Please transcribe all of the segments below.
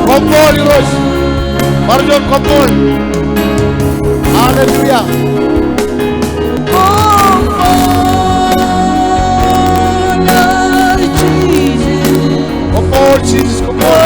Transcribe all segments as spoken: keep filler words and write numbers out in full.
Koṃṃool Irooj. Bar juon koṃṃool. Hallelujah. Koṃṃool Jisōs, koṃṃool.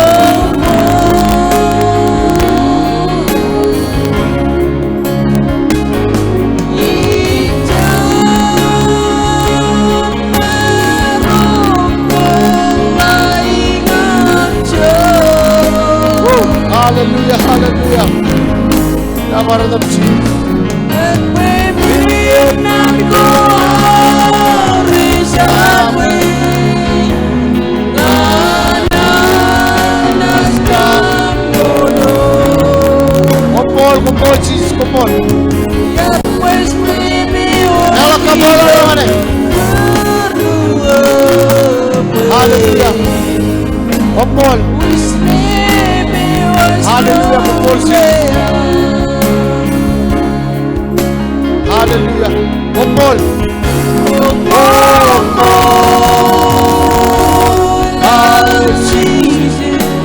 Hallelujah, hallelujah. Nōbar etan Jisōs. Koṃṃool, koṃṃool Jisōs, koṃṃool. Leḷọk kaṃṃoolol ñan e. Hallelujah. Koṃṃool. Hallelujah. Koṃṃool Jisōs. Hallelujah. Koṃṃool.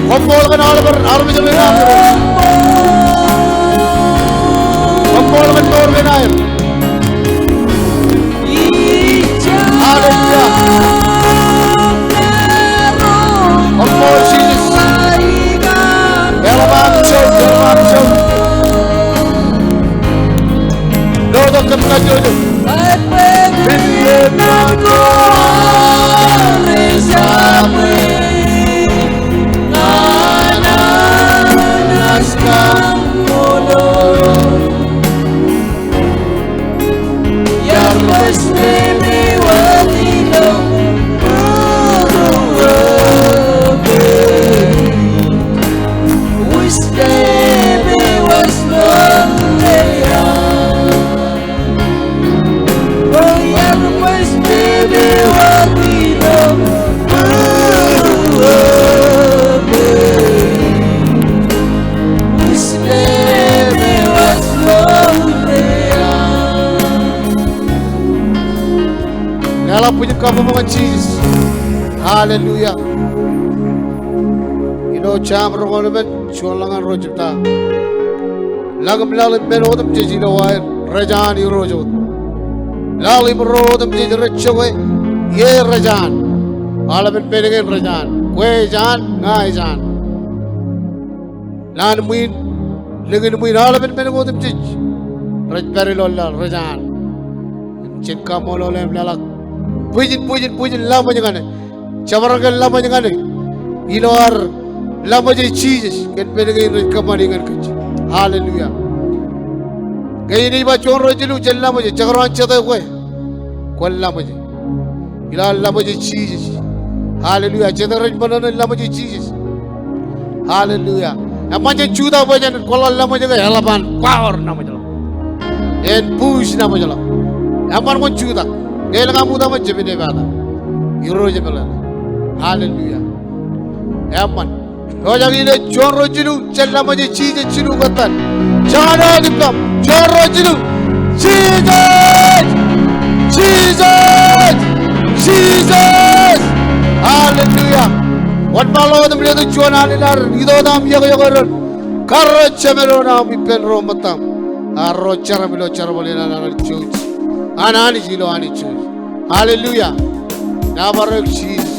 Koṃṃool kōn aolepen armej ro in. Koṃṃool kōn mour kein aer. Hallelujah. Koṃṃool Jisōs. Eḷap aṃ jouj, eḷap aṃ jouj. Lotok kōn ñan jouj. Leḷọk bwijin kabbokbok ñan Jisōs. Hallelujah. Ilo Sam roñoul emān, juon ḷọk ñan ruo jebta. Lañ im laḷ im men otemjej ilo aer, rej an Irooj wōt. Laḷ im ruo otemjej rej jokwe, ie rej an. Aolepen men kein rej an. Kwe ej an, ña ij an. Lowaan ṃwiin, lōñ in ṃwiin, aolepen men ko otemjej rej pād ilo laḷ, rej an. Im jen kaṃṃoolol e im leḷọk bwijin, bwijin, bwijin laṃōj ñan e. Jabdewōt kōn laṃōj ñan e. Ilo ad laṃōje Jisōs kōn men kein rej kōṃṃani ñan kōj. Hallelujah. Ke in ej ba juon ruo jilu, jen laṃōje, jekdọọn jete kwe, kwōn laṃōje. Ilo ad laṃōje Jisōs. Hallelujah. Jete rej ṃōṇōṇō in laṃōje Jisōs. Hallelujah. Eṃṃan jen jutak bwe jen kwōḷḷā laṃōj ke eḷap an power naṃōjḷọk. En push naṃōjḷọk. Eṃṃan kwōn jutak. Ñe elōñ aṃ utaṃ ej jab inepata. Irooj emeḷeḷe. Hallelujah. Eṃṃan. Pojak ilo juon ruo jilu, jen laṃōje Jisōs jilu kōttan. Jañin wōt ippaṃ, juon ruo jilu. Jisōs! Jisōs! Jisōs! Hallelujah. Wōnṃaanḷọk wōt im letok juon hallelujah, itok wōt aṃ iọkwe, iọkwe doon. Karreojo Jemedwōj aṃ ippān ro ṃōttaṃ. Ak ro jeram ilo jerbal in an Anij jouj. An Anij ilo Anij jouj. Hallelujah. Nōbar eok Jisōs.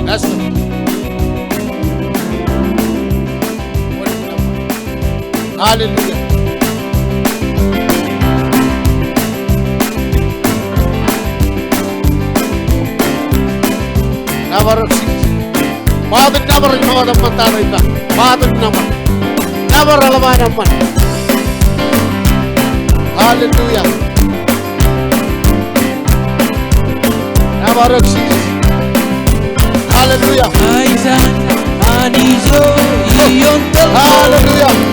Yes, sir. Hallelujah. Nōbar eok Jisōs. Ṃaat in nōbar eo ṃokta ṃōn ta ṇe ippa. Ṃaat in nōbar. Nōbar eḷap an eṃṃan. Hallelujah. Nōbar eok Jisōs. Hallelujah. Hallelujah.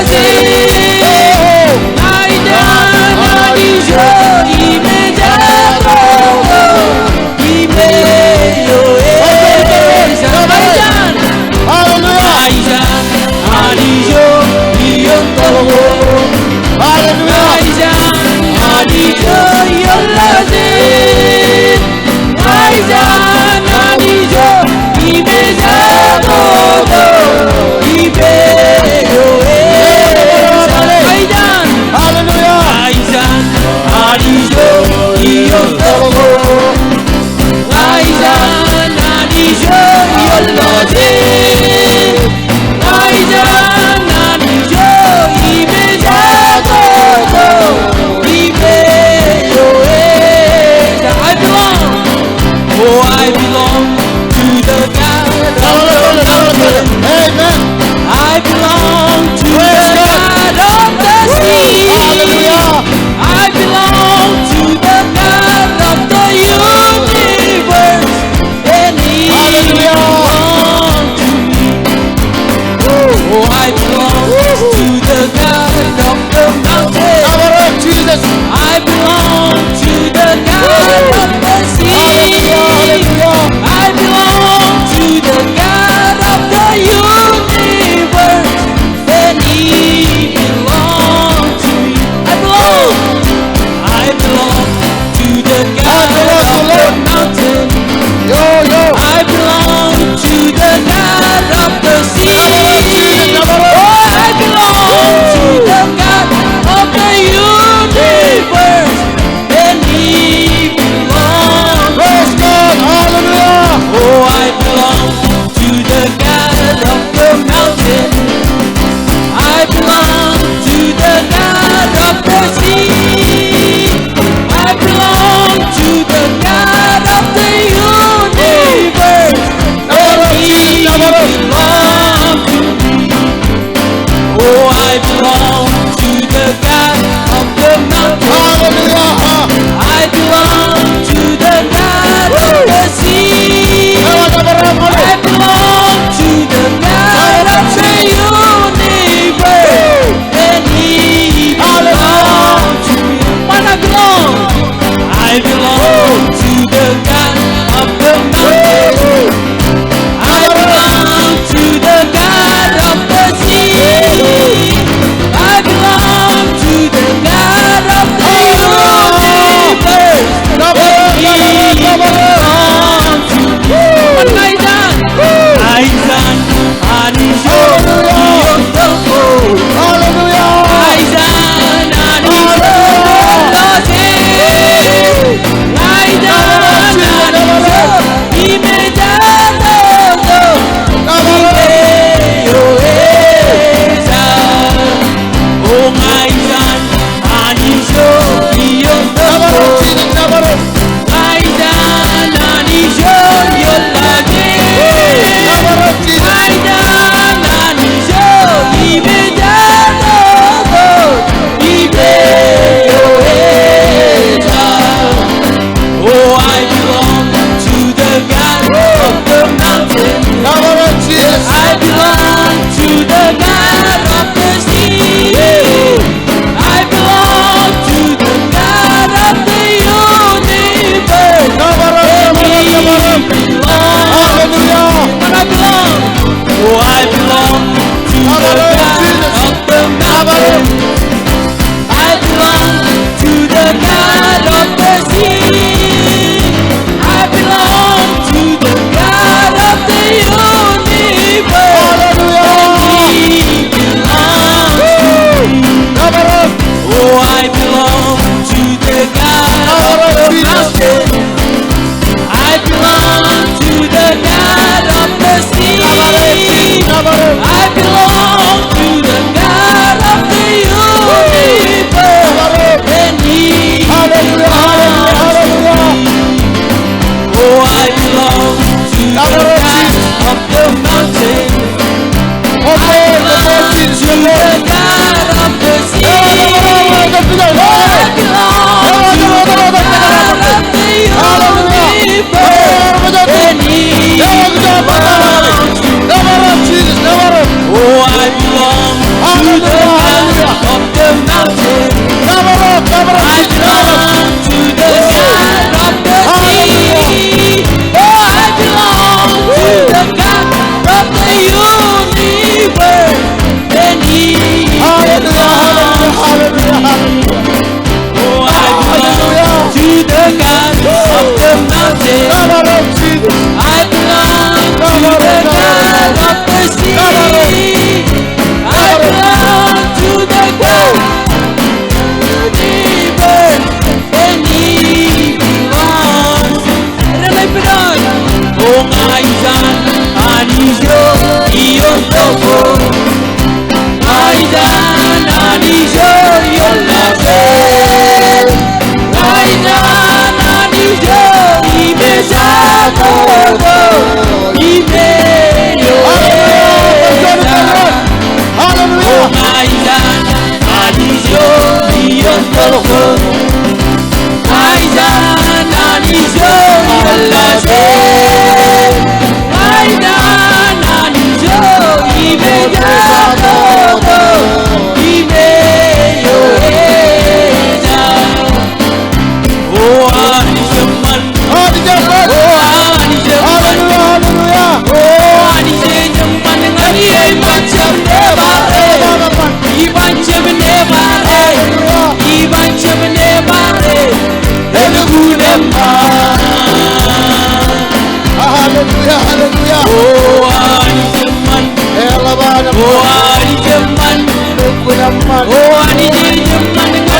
Hallelujah. Hallelujah. Hallelujah. I belong, oh, I belong to the God of the mountain. Amen. I belong to the God of the sea. Hallelujah. I belong to the God of the universe. And he belongs to me. Oh, I belong to the God of the mountain. Come on, Jesus. I belong to the God of the sea. Hallelujah, hallelujah. I belong to the God of the universe. And he belongs to me. I belong. I belong to the God of the mountain. Yo, yo. I belong to the God of the sea. Oh, I belong to the God of the universe. And he belongs. Praise God. Hallelujah. Oh, I belong to the God of the mountain. I belong to the God of the sea. I belong to the God of the universe. And he belongs to me. Oh, I belong to the God of the mountain. Hallelujah. I belong to the God of the sea. I belong to the God of the universe. And he belongs to me. What I belong? I belong to the God of the mountain. I belong to the God of the sea. I belong to the God of the universe. And he belongs to me. Aisan, aisan, anij eo iiō tok ko. Hallelujah. Aisan, anij eo ḷọk e. Aisan, anij eo imejato. Eo eo ej. O aisan, anij eo iiō tok ko. Aisan, anij eo ḷọk e. Aisan, anij eo imejato. Eo eo ej. Oh, I belong to the God of the mountain. Come on, Jesus. I belong to the God of the sea. I belong to the God of the universe. Come on, come on, come on. And he belongs. Hallelujah. What I belong? Oh, I belong to the God of the mountain. I belong to the God of the sea. I belong to the God of the universe. Hallelujah. And he belongs to me. Oh, I belong to the God of the mountain. I belong to the God of the sea. I belong to the God of the universe. And he belongs to me. Oh, I belong to the God of the mountain. I belong to the God of the sea. I belong to the God of the universe. And he belongs to me. Oh, I belong to the Hallelujah, hallelujah. Hallelujah, hallelujah. Eḷap an eṃṃan. Lukkuun eṃṃan. Hallelujah.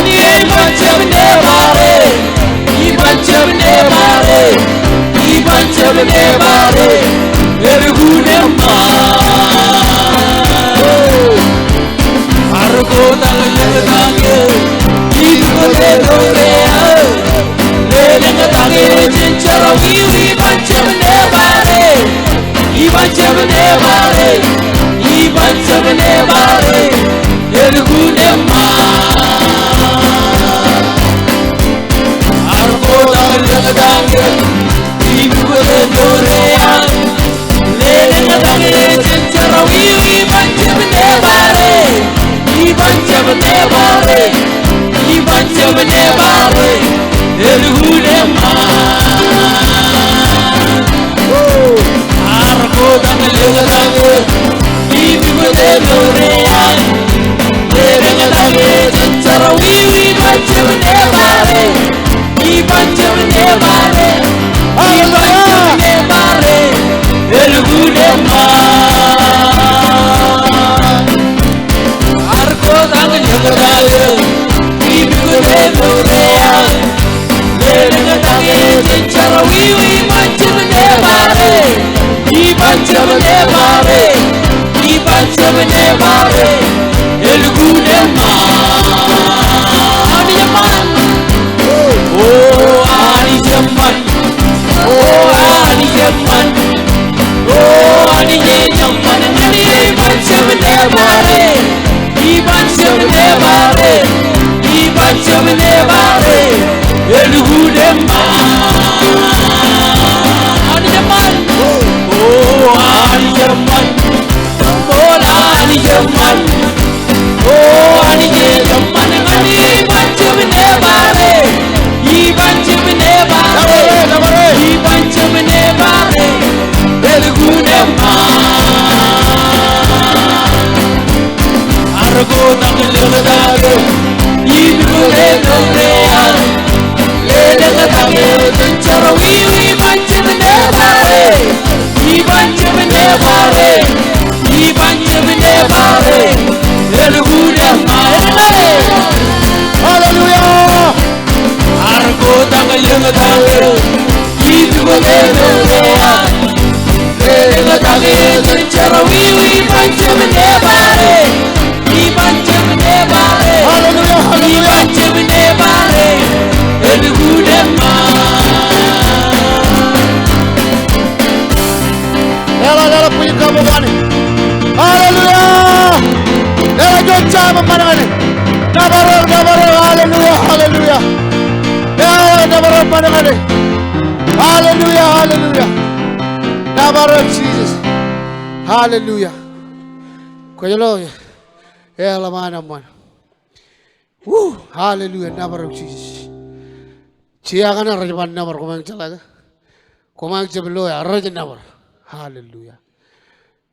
Hallelujah, hallelujah. Eḷap, eḷap bwijin kabbokbok ṇe. Hallelujah. Eḷap, ejjab ṃōṇōṇō ñan e. Nōbar eok, nōbar eok, hallelujah, hallelujah. Eḷap, nōbar eok ṃōṇōṇō ñan e. Hallelujah, hallelujah. Nōbar eok Jisōs. Hallelujah. Kwōj lo, eḷap an eṃṃan. Woo, hallelujah, nōbar eok Jisōs. Jea kaṇe rej ban nōbar, koṃeañ jeḷā ke? Koṃeañ jab lo, rej nōbar. Hallelujah.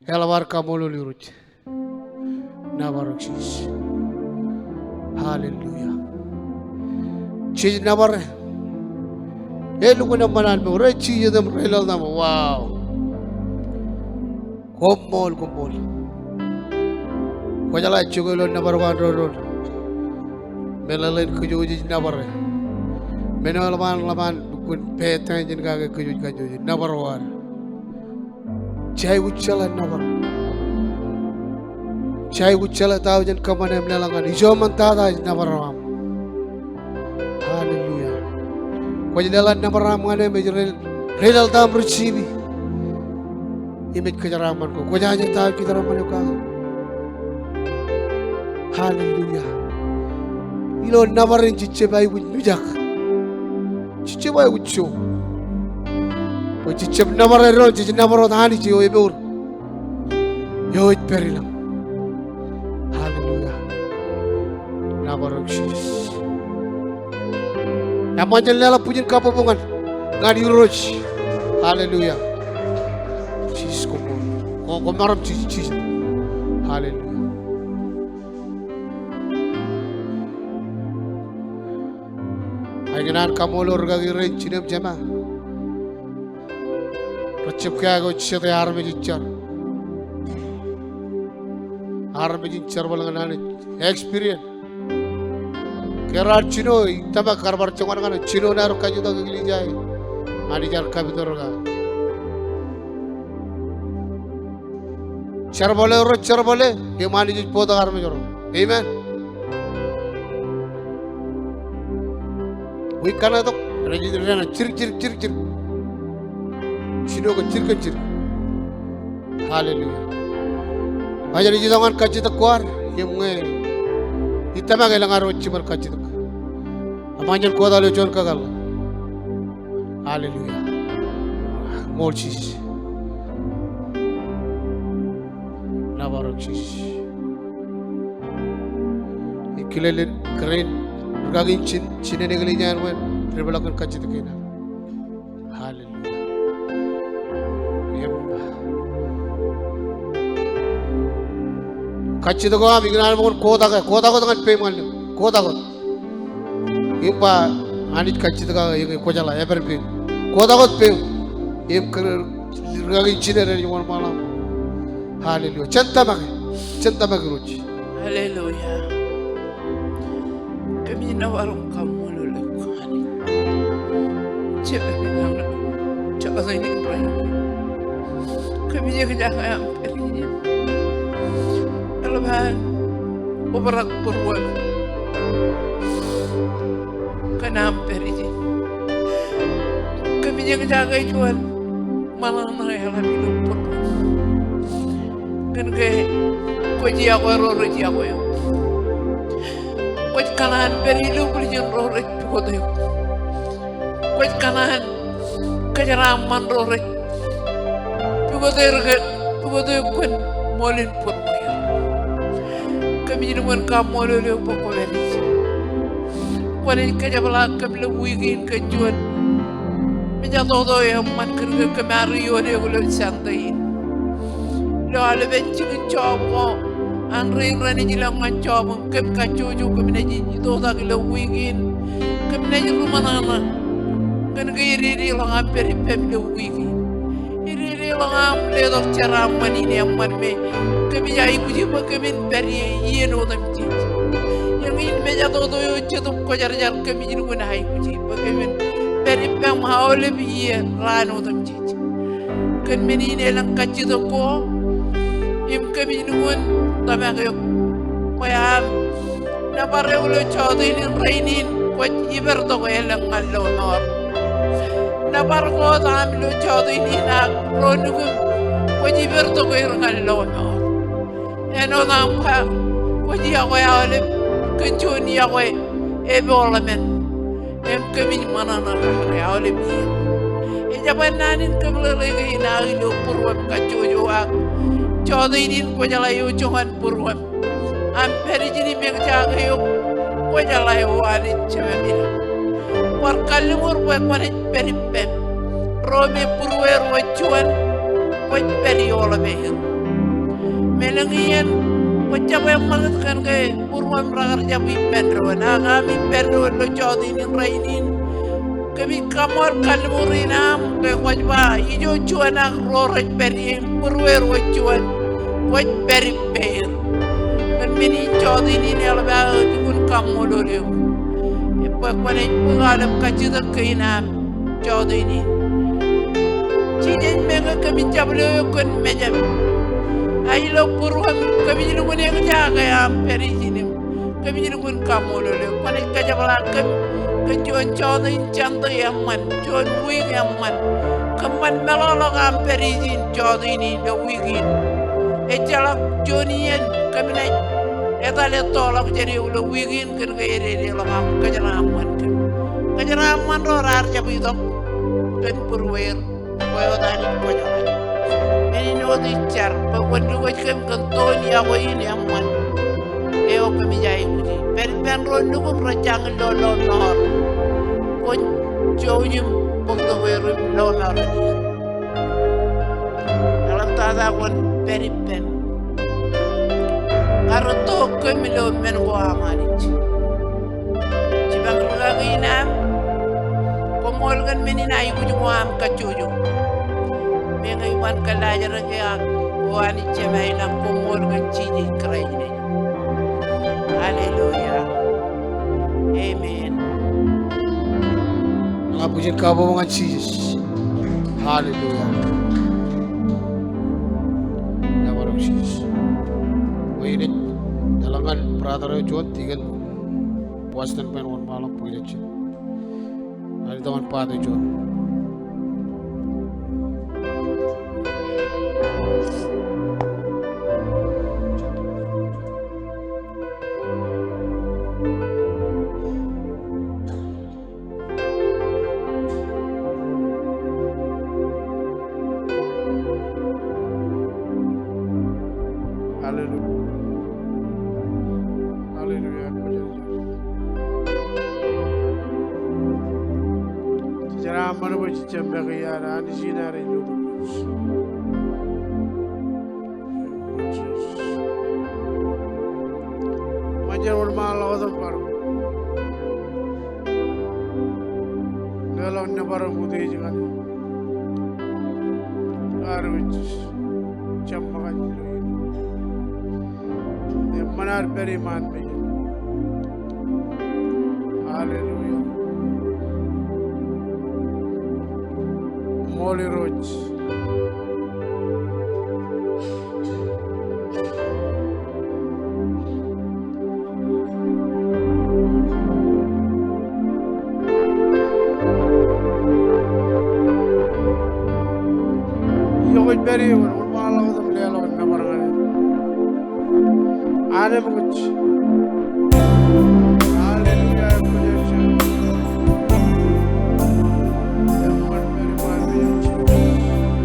Eḷap ad kaṃṃoolol Irooj. Nōbar eok Jisōs. Hallelujah. Jej nōbar e. Elukkuun eṃṃan an mour, ej Jisōs im ri-laḷ ṇe aṃ. Wow. Koṃṃool, koṃṃool. Kwōjeḷā jokwe ilo nōbar ko an doon. Men ḷaḷ in kōjwōj ej nōbar e. Men eo eḷap an, ḷap an lukkuun pay attention kake kōjwōj kajjojo. Nōbar ko ad. Jej aikuj jeḷā nōbar. Jej aikuj jeḷā ta eo jen kōṃṃane im leḷọk ñan e. Ijo ṃōn tata ej nōbar eo aṃ. Hallelujah. Kwōj leḷọk nōbar eo aṃ ñan e im ej ri-, ri-laḷ eo aṃ receive e. Im ej kōjeraaṃṃan kōj. Kwōjaje ta eo ej kōjeraaṃṃan eok kake. Hallelujah. ilo nōbar in jej jab aikuj mijak. Jej jab aikuj jo. Bwe jej jab nōbar eddoin, jej nōbar wōt Anij eo emour. Eo ej pād ilañ. Hallelujah. Nōbar eok Jisōs. Eṃṃan jen leḷọk bwijin kabbokbok ñan, ñan Irooj. Hallelujah. Jisōs koṃṃool. Ko, koṃ maroñ jijet, jijet. Hallelujah. Ikōṇaan kaṃṃoolol rūkaki rein, jinō im jema. Rej jab kea ko jete armej ej jar. Armej in jerbal ñan Anij. Experience. Ke raar jino, ij tōmak kar bar joñan ñan jino ṇe ro kajjitōk eklejia e. Anij ear kapitōr kake. Jerbale ro, jerbale, im Anij ej bōktok armej ro. Amen. Wiik kaṇe tok, rej, rej, rej, jidik, jidik, jidik, jidik. Jino ke jidik kōn jidik. Hallelujah. Ij itok ñan kajjitōk ko ad, im ñe ij tōmak elōñ ad wōt jiṃor kajjitōk. Eṃṃan jen kotak ilo juon kakōḷḷe. Hallelujah. Ṃool Jisōs. Nōbar eok Jisōs. Ij kile ḷọk kōrā in, rūkaki in jin, jinen eklejia eo aṃ, rej peḷḷọk kōn kajjitōk kein ad. Hallelujah. Im kajjitōk eo aṃ ikōṇaan ṃōk in kotak e, kotak wōt ñan peiṃ ñan ḷọk. Kotak wōt. Im ba Anij kajjitōk aō eñin kwōjeḷā, epād peiṃ. Kotak wōt peiṃ. Im kōn rūkaki in jin rej wōnṃaanḷọk. Hallelujah. Jen tōmak e. Jen tōmak Irooj. Hallelujah. Kōmij nōbar im kaṃṃoolol eok Anij. Jemem ilañ jota in rainin. Kōmij eñjake aṃ pād ijin. Eḷap an obrak būruem kōn aṃ pād ijin. Kōmij eñjake juon ṃōṇōṇō eḷap ilo būruem. Kōn ke kwōj yokwe ro rej yokwe eok. Kwōj kōṇaan pād ilo būlijin ro rej pukot eok. Kwōj kōṇaan kōjeraaṃṃan ro rej pukot er ke, pukot eok kōn ṃool in būrueir. Kōmij lukkuun kaṃṃoolol eok bwe kwō pād ijin. Kwōnaaj kōjepḷaak kōm ilo wiik in kōn juon mejatoto eṃṃan kōn ke kōm ar ioon eok ilo Sunday in. Ilo aolepen jikin job ko an rein renaaj ilọk ñan job im kōm kajjojo kōm naaj itoitak ilo wiik in. Kōm naaj ri ṃōṇōṇō kōn ke ededeḷọk aṃ pād ippām ilo wiik in. Ededeḷọk aṃ letok jeraaṃṃan in eṃṃan me kōmij aikuji bwe kōmin pād ie iien otemjej. Eñin mejatoto eo Jetōb Kwōjarjar kōmij lukkuun aikuji bwe kōmin pād ippām aolep iien raan otemjej. Kōn men in elōñ kajjitōk ko im kōmij lukkuun tōmak eok bwe aṃ nōbar eok ilo jọteen in rainin kwōj ippān tok elōñ ñan lọmọọr. Nōbar ko wōt aṃ ilo jọteen in ak ro nukūṃ kwōj ippān tok er ñan lọmọọr. Āinwōt aṃ ba kwōj yokwe aolep kōn juon yokwe epoḷmān. Im kōmij ṃōṇōṇō kake aolep iien. Ejabwe naan in kōmeḷeḷe kein aō ilo būruem kajjojo ak jọteen in kwōjeḷā eo joñan būruem. Aṃ pād ijin im eñjake eok, kwōjeḷā eo Anij Jemem ilañ. Bar kalliṃur bwe kwōnaaj pād ippām. Ro me būrueir wōt juon, kwōj pād ioḷapeir. Elōñ iien kwōj jab eṃṃakūt kōn ke būruem rekar jab ippān doon, ak aṃ ippān doon ilo jọteen in rainin. Kōmij kaṃṃool kalliṃur in aṃ ke kwōj ba ijo juon ak ro rej pād ie im būrueir wōt juon, kwōj pād ippāer. Kōn men in jọteen in eḷap aō lukkuun kaṃṃoolol eok bwe kwōnaaj bōk aolep kajjitōk kein aṃ jọteen in. Jijej me ke kōmij jab lo eok kōn mejaṃ. A ilo būruem kōmij lukkuun eñjake aṃ pād ijin im kōmij lukkuun kaṃṃoolol eok. Kwōnaaj kōjepḷaak kōm kōn juon jọteen in Sunday eṃṃan, juon wiik eṃṃan. Kōṃṃan meḷọkḷọk aṃ pād ijin jọteen in ilo wiik in. Ejjeḷọk juon iien kōm naaj Etal ettoḷọk jān eok ilo wiik in kōn ke ededeḷọk aṃ kōjeraaṃṃan kōm. Kōjeraaṃṃan ro raar jab itok kōn būrueir. Bwe wōt Anij kwōjarjar. Men in wōt ij jar bwe kwōn diwōj kōm kōn toon yokwe in eṃṃan eo kōmij aikuji. Pād ippān ro nukūṃ rej jañin lo lọmọọr. Kwōn jouj im bōktok er im lọmọọren er. Eḷaptata kwōn pād ippān. Kar tok kōm ilo men ko aṃ Anij. Jipañ rūkaki in am. Koṃṃool kōn men in aikuj ko aṃ kajjojo. Meñe iban kōllaajrōk eō ak O Anij Jemem ilañ, koṃṃool kōn Jisōs Kraist nejiṃ. Hallelujah. Amen. Ña bwijin kabbokbok ñan Jisōs. Hallelujah. Ña bar Jisōs. Bwe inaaj eḷaññe ñan brother eo juon, deacon Weston pen wōnṃaanḷọk bwe jen. Ñan itok ñan part eo juon. Hallelujah. Hallelujah. Jejeraṃṃan bwe jejjab make iar Anij in ad ilo Ṃōn Jisōs. Ṃōn jen wōnṃaanḷọk wōt im bar leḷọk nōbar im utiej ñan Irooj. Jab ṃōkaj ilo iien. Eṃṃan ad pād iṃaan mejān. Hallelujah. Ṃool Irooj. Iọkwe ej pād eok, wōnṃaanḷọk wōt im leḷọk nōbar ñan e. Anemkwōj. Hallelujah. Eṃṃan, eṃṃan, eṃṃan.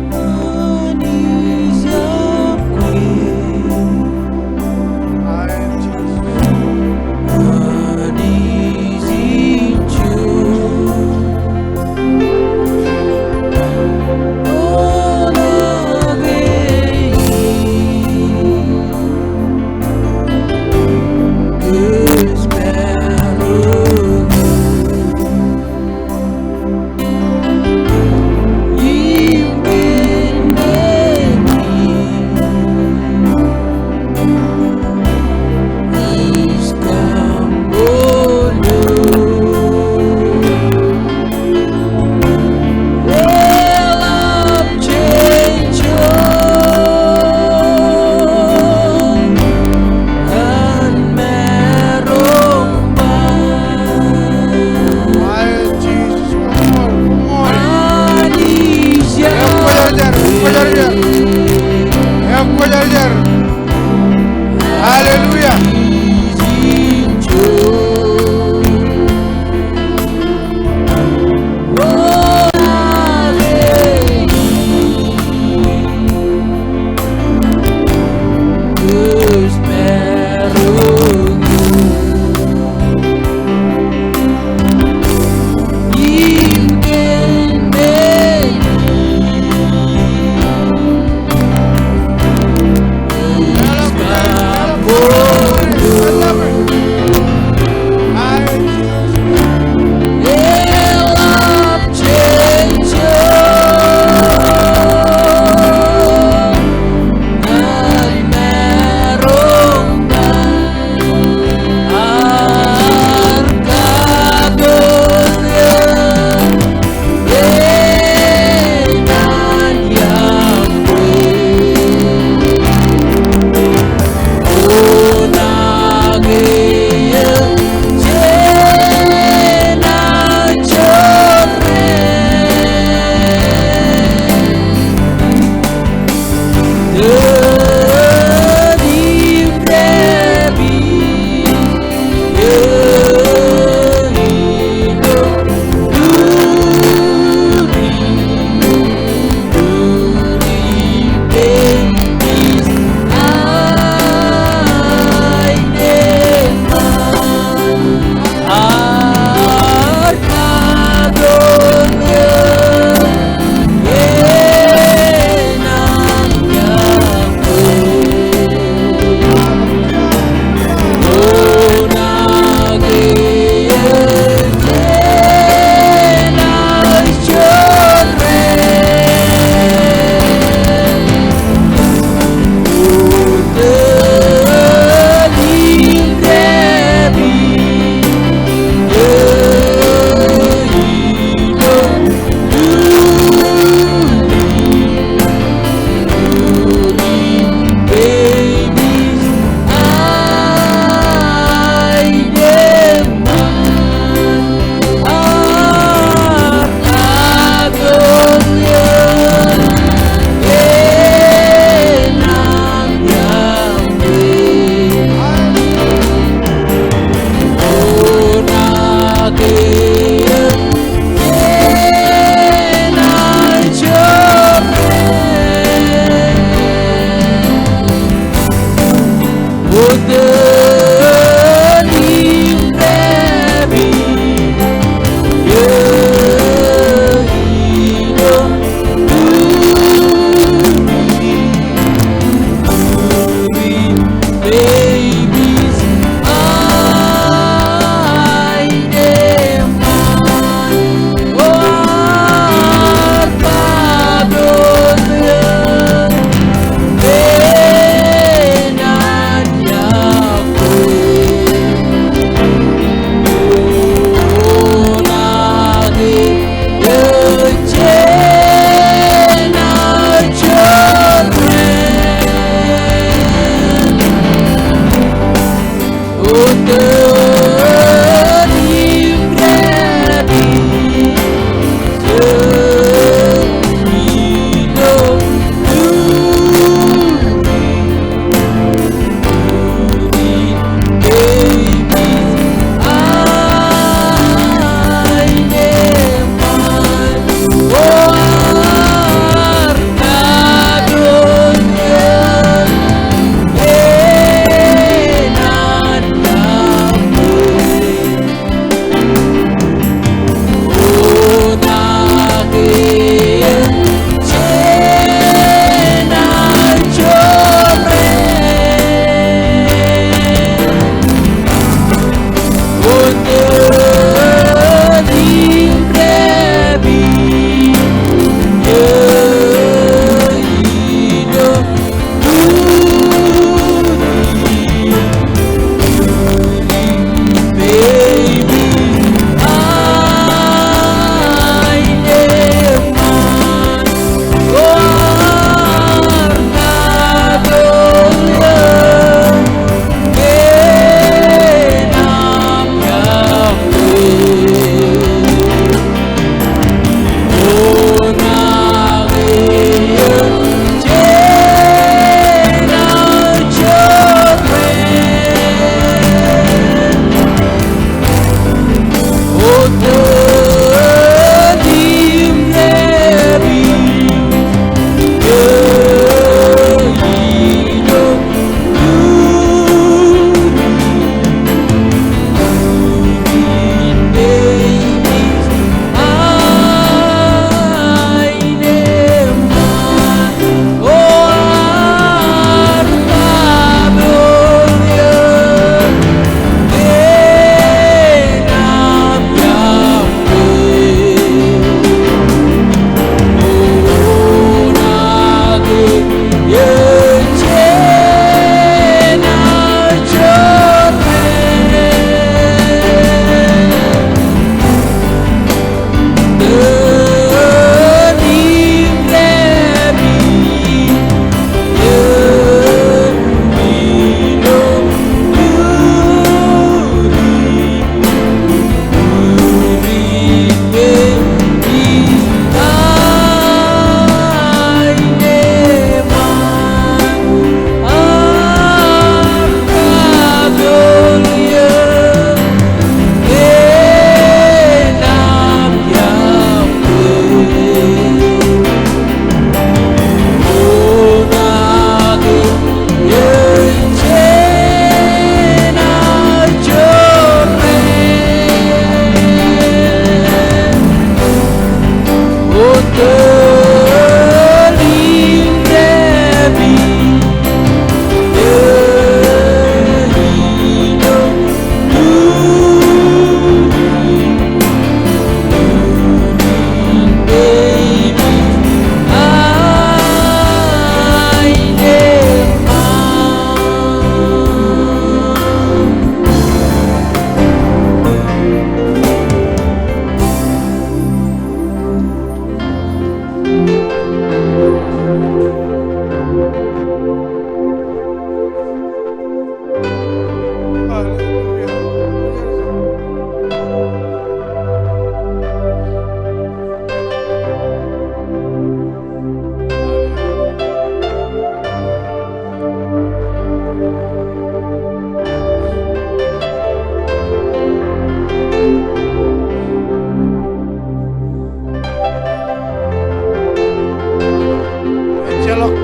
Ejjeḷọk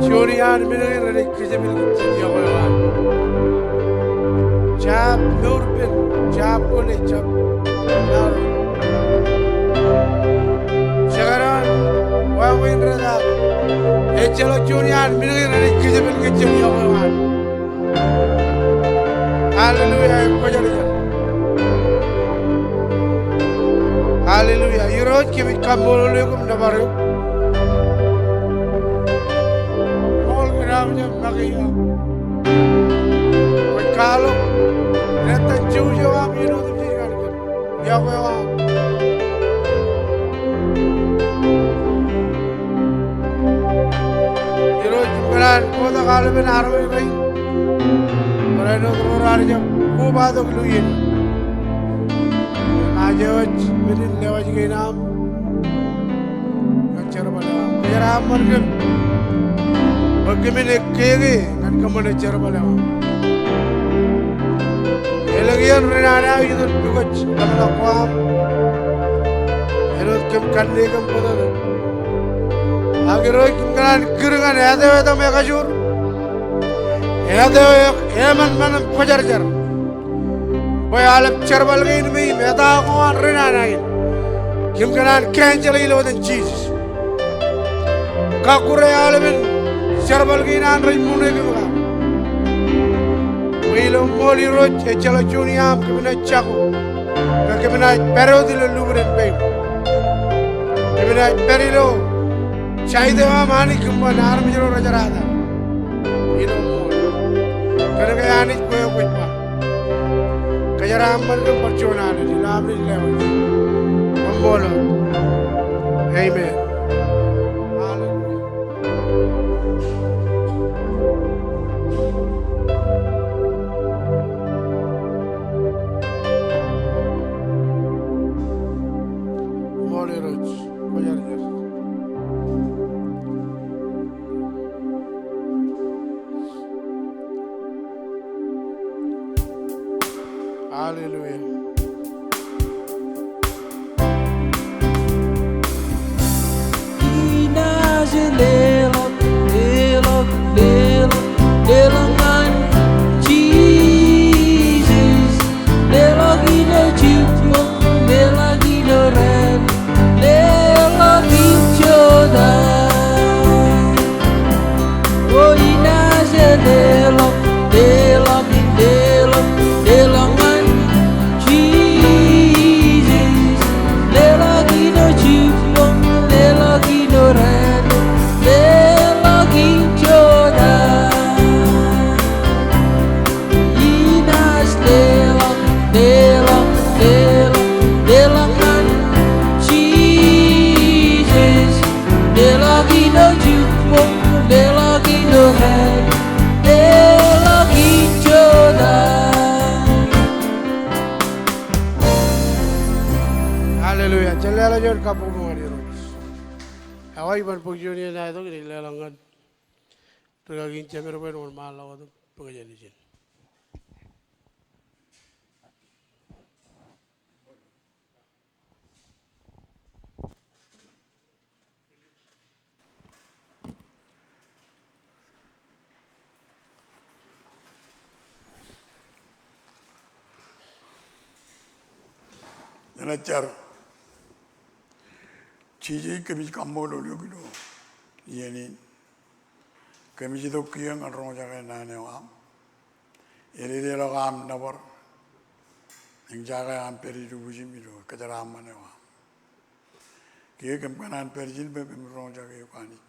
juon iaan men kein renaaj kōjepel kōj jān iọkwe eo an. Jab mour ippān, jab kwōle, jab mour. Jekdọọn wāween rej ta. Ejjeḷọk juon iaan men kein renaaj kōjepel kōj jān iọkwe eo an. Hallelujah, ekwōjarjar. Hallelujah. Irooj, kōmij kaṃṃoolol eok im nōbar eok. Ṃool kōn aṃ jab make iaam. Kwōj kwaḷọk, rej ta jouj eo aṃ iien otemjej ñan kōm. Iọkwe eo aṃ. Irooj, kōṇaan kotak aolepen armej rein. Āinwōt ro raar jab kobatok ilo iien. Ña ij wōj men in lewōj kein aṃ ñan jerbal eo aṃ. Kōjeraaṃṃan kōm bwe kōmin ekkeke ñan kōṃṃane jerbal eo aṃ. Elōñ iien ri nana eo itok pukot ḷōmṇak ko aṃ. Āinwōt kōm kanniōk im bōtōktōk. Ak Irooj, kōm kōṇaan kūr ñan āt eo etaṃ ekajoor, āt eo eṃanṃan im kwōjarjar bwe aolep jerbal kein me im eta ko an ri nana in, kōm kōṇaan cancel ilo etan Jisōs. Kọkkure aolepen jerbal kein an rej ṃoṇe kōm kake. Bwe ilo ṃool Irooj ejjeḷọk juon iaam kōm naaj jako, bwe kōm naaj pād wōt ilo lubden peiṃ. Kōm naaj pād ilo side eo aṃ Anij kōm ban armej ro rejerata. Ilo ṃool. Kōnke Anij kwe kwōj ba. Kōjeraaṃṃan kōm bar juon Anij ilo am naaj lewōj. Koṃṃool. Amen. Hallelujah. Ṃool Irooj, kwōjarjar. Hallelujah. Hallelujah. Jen leḷọk juon kabbokbok ñan Irooj. Ekwe, iban bōk juon iien aetok, ij leḷọk ñan rūkaki in jemād bwe en wōnṃaanḷọk wōt im bōk jān ijin. Ñan jar. Jisōs, kōmij kaṃṃoolol eok ilo iien in. Kōmij itok kiiō ñan roñjake naan eo aṃ. Ededeḷọk aṃ nōbar, eñjake aṃ pād ippān ilo kōjeraaṃṃan eo aṃ. Kiiō kōm kōṇaan pād ijin bwe kōmin roñjake eok Anij.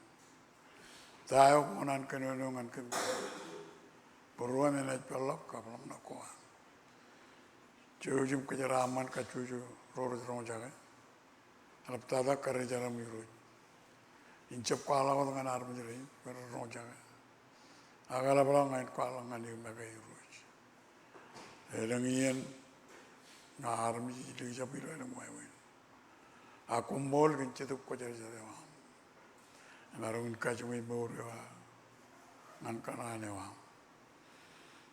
Ta eo kwō kōṇaan kōnono ñan kōm, būruōm enaaj peḷḷọk kab ḷōmṇak ko an. Jouj im kōjeraaṃṃan kajjojo ro rej roñjake. Eḷaptata karijeram Irooj. Im jab kwaḷọk wōt ñan armej rein bwe ren roñjake. Ak eḷapḷọk ña in kwaḷọk ñan eok make Irooj. Elōñ iien ña armej ilo ijab ilo elōñ wāween. Ak koṃṃool kōn Jetōb Kwōjarjar eo aṃ. Emaroñ in kajuṃwe mour eo aō ñan kōṇaan eo aṃ.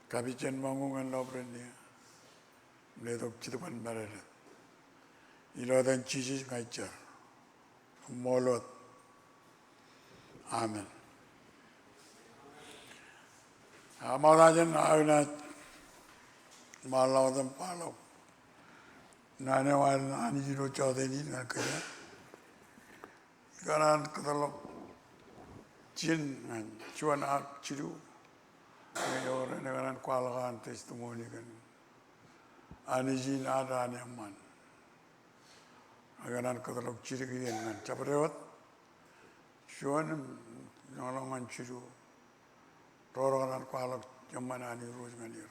Kapijjien ṃōñā ñan lọpiden neō. Letok jitōb in mālōtlōt. Ilo etan Jisōs ña ij jar. Koṃṃool wōt. Amen. Aṃ wōt aō jān aō naaj ṃaanḷọk wōt im kwaḷọk naan eo an Anij ilo jọteen in ñan kōj. Ikōṇaan kōtḷọk ijin ñan juon ak jilu. Ñe ewōr en, ikōṇaan kwaḷọk an testimony kōn Anij in ad an eṃṃan. Ikōṇaan kōtḷọk jidik iien ñan jabdewōt. Juon im ñan ḷọk ñan jilu. Ro rekōṇaan kwaḷọk eṃṃan an Irooj ñan er.